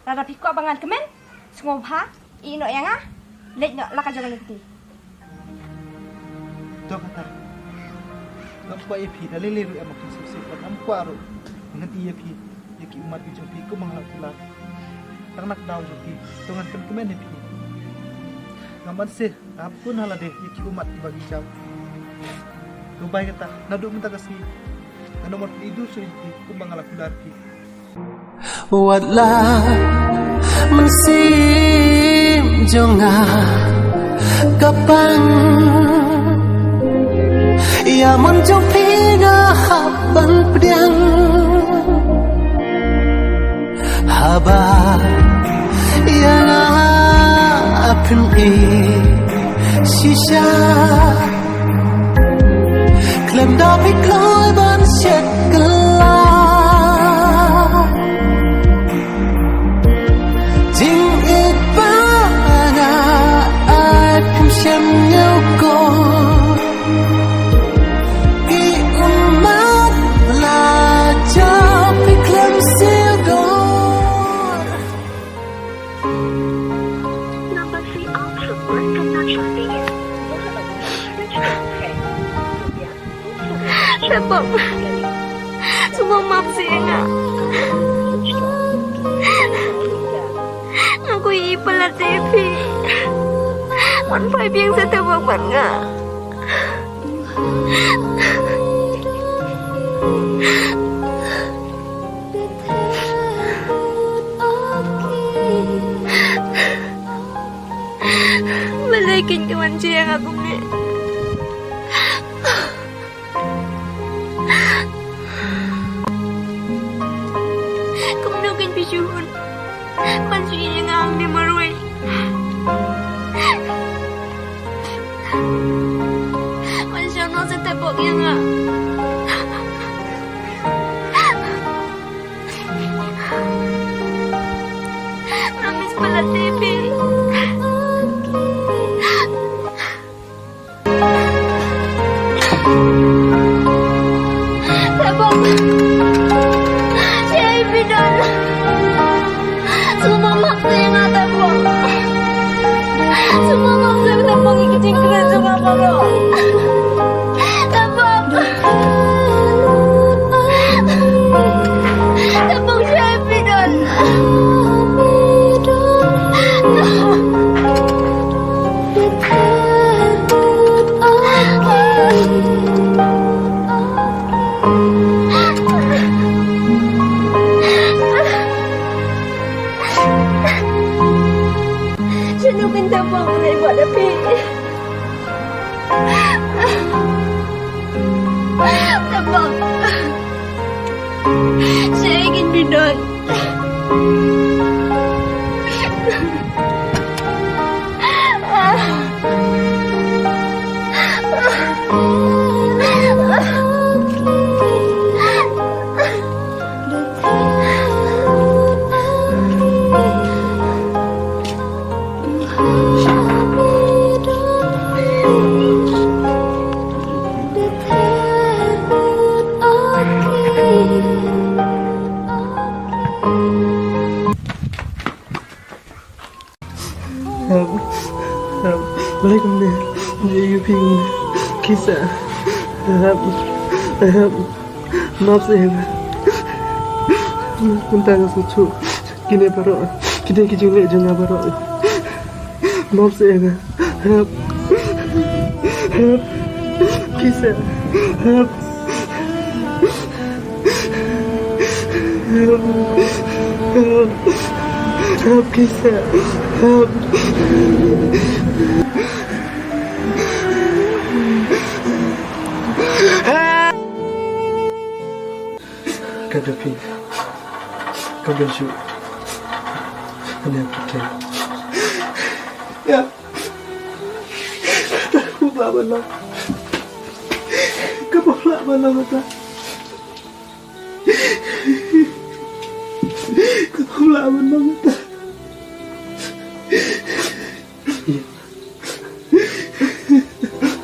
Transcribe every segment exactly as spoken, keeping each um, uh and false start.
Lada phi kwah ba ngan kmen, sngewbha ïeh noh ïa nga, leit noh la ka jong ka lynti. To kata. Ngam kwah ïa phi da lei lei ruh em, ngam sngewsih bad ngam kwah ruh ngan ïeh ïa phi ïa ki ummat ki jong phi kum ba nga la kular. Tang na ka daw jong phi to ngan pynkmen ïa phi. Ngam banse hap kun ha lade ïa ki ummat kiba ki jam. To bai kata, naduh mynta ka sngi ngan ym ïoh pynïoh shuh ïa phi kum ba nga la kular phi. Wat la mynsiem jong nga ka pang, ïa mon jong phi nga hap ban pdiang. Haba ïa nga phin ïeh shisha, khlem da phi kloi ban shet kylla. Jingïeit ba nga ai phim shem ñiew ko. Ki ummat la jam phi khlem siew dor. Number three out from Western National Stadium. Tebok. Sngewbha map seh ïa nga. Nga kwah ïa i palat ïa phi. Wan phai biang sa tebok bad nga. Balei kin ka wan jia nga kumne? Kumno kin phi shu hun ban shu ïa nga hangne marwei? Ban shu noh sa tebok ïa nga. Promise palat ïa phi. Tebok. Shaei phi don? Sngewbha map seh ïa nga tebok. Sngewbha map seh tebok ïa ki jingkren jong nga baroh. Tebok. Tebok, shaei phi don? Shano kin tebok, balei bad phi? Tebok. Shaei kin phi don? Balei kumne? Balei ïa phi kumne? Khie seh. Map seh ïa nga. Mynta nga sngewthuh kine baroh, kine ki jingleh jong nga baroh. Map seh ïa nga. Khie seh. Help. Help. Help, khie seh. Help. Help. Ka da phi. Ka da shu. Ka da phi. Ya. Ka bok lah ban long. Ka bok lah ban long kata. Ka bok lah ban long kata.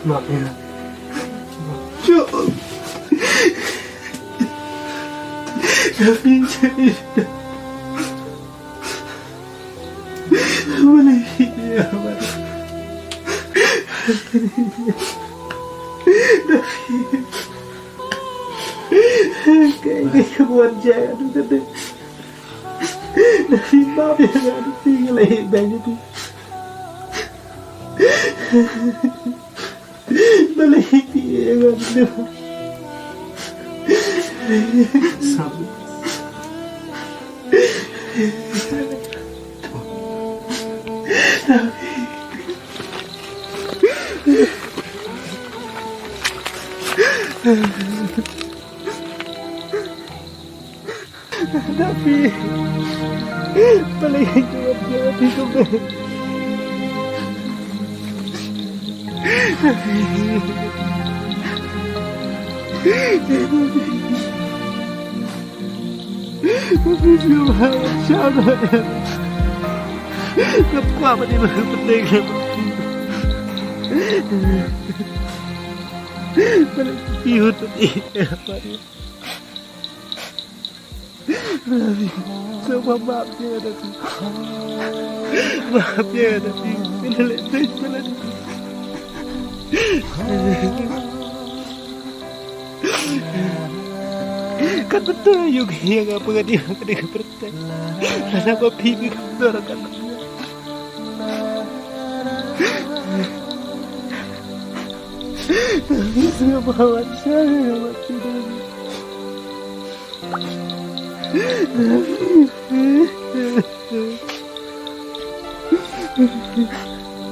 Map ïa nga. Shuh. Ka phi. Kaei kaei ka wan jia ïa ka dei. Napi map ïa nga, napi nga la ïeh beiñ ïa phi. Balei phi ïeh ïa nga, napi? Sam. Napi. Balei ka wan jia ïa phi kumne? Napi. Napi, sngewbha wan shaw noh ïa nga. Nga kwah ban ïa nga pyrthei. Balei phi hut ïa nga? Sngewbha map ïa nga, Napi. Map ïa nga, Napi. Nga la leh beiñ palat. Katba to ïa nga, ïa nga pyngan ïa nga ka dei ka pyrthei. Lada ba phi ki kordor katba. Sngewbha wan shaw ïa nga, Napi.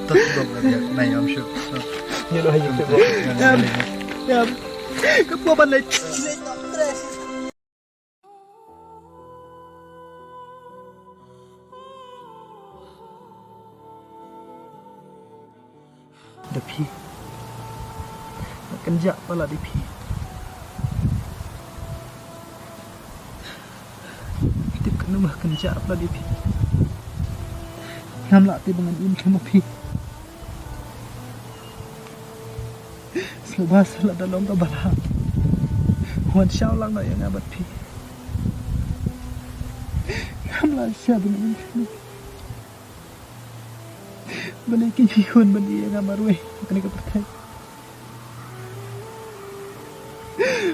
Tot dong ka dia, nai am shu. Ni lo hayu shu. Yam, yam. Ka pua ban leh. Da phi. Nga kynjah palat ïa phi. Tip kano ba kynjah palat ïa phi. Ngam lah te ba ngan im lem ma phi. Sngewbha sa lada long kaba lah, wan shaw lang noh ïa nga bad phi. Ngam lah shisha ba ngan im lem. Balei kin phi khun ban ïa nga marwei ha kane ka pyrthei?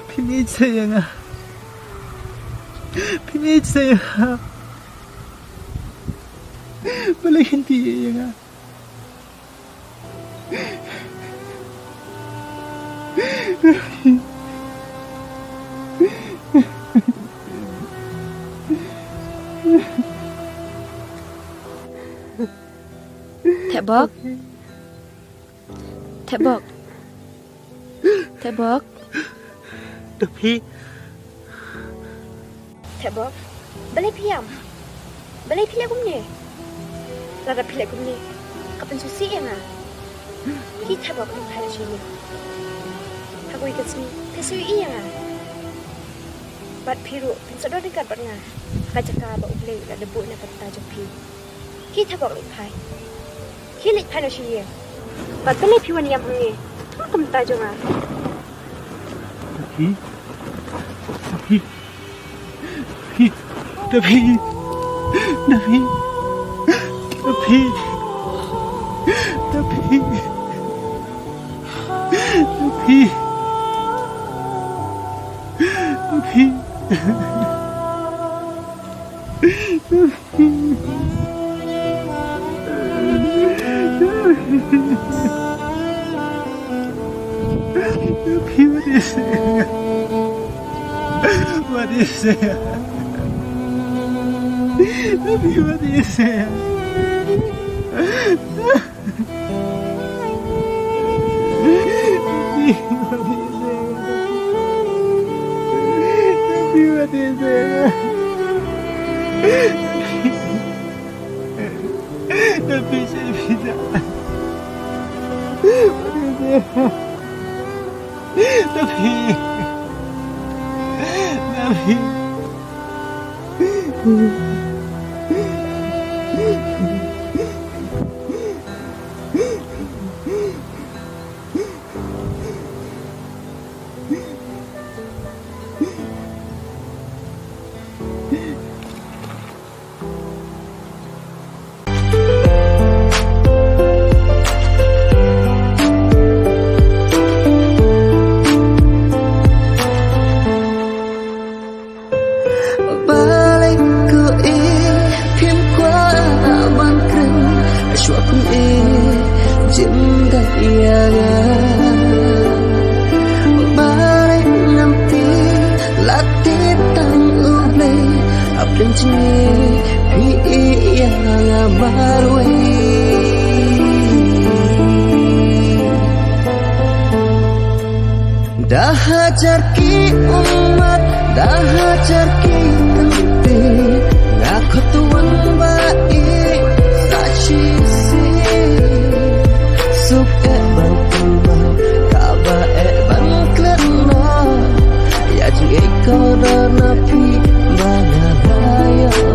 Phim ïeit sa ïa nga. Phim ïeit sa ïa nga. Balei kin phi ïeit ïa nga? Thekbok. Thekbok. Thekbok. Da phi. Thekbok. Balei phi ïam? Balei phi leh kumne? Lada phi leh kumne, ka pynsngewsih ïa nga. Phi Thekbok, phi phai sha ïing. Ha kawei ka sngi phin sa ïohi ïa nga. Bad phi ruh phin sa don ryngkat bad nga ha ka jaka ba U Blei u la buh na ka bynta jong phi. Phi Thekbok, leit phai. Phi leit phai noh sha ïing. Bad balei phi wan ïam hangne ha ka bynta jong nga? Da phi. Da phi. Da phi. Da phi. Da phi. Da phi. Da phi. Da phi. Phi, what is it? What is it? Phi, what is it? Phi ïa nga marwei. Da hajar ki ummat, da hajar ki kynti, nga khot wan ba ïeit sa shisien. Suk eh ban pynban, kaba eh ban klet noh. Ïa jingïeit kordor na phi ba nga la ïoh.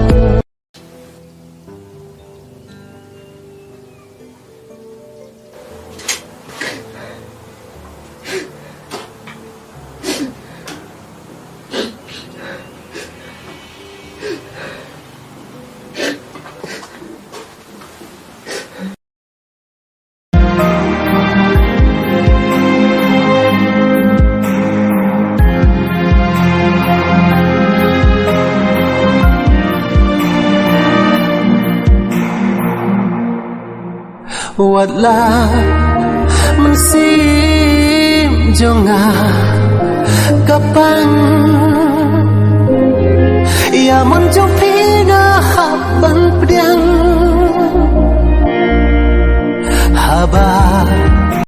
Wat la mynsiem jong nga ka pang, ïa mon jong phi nga hap ban pdiang. Haba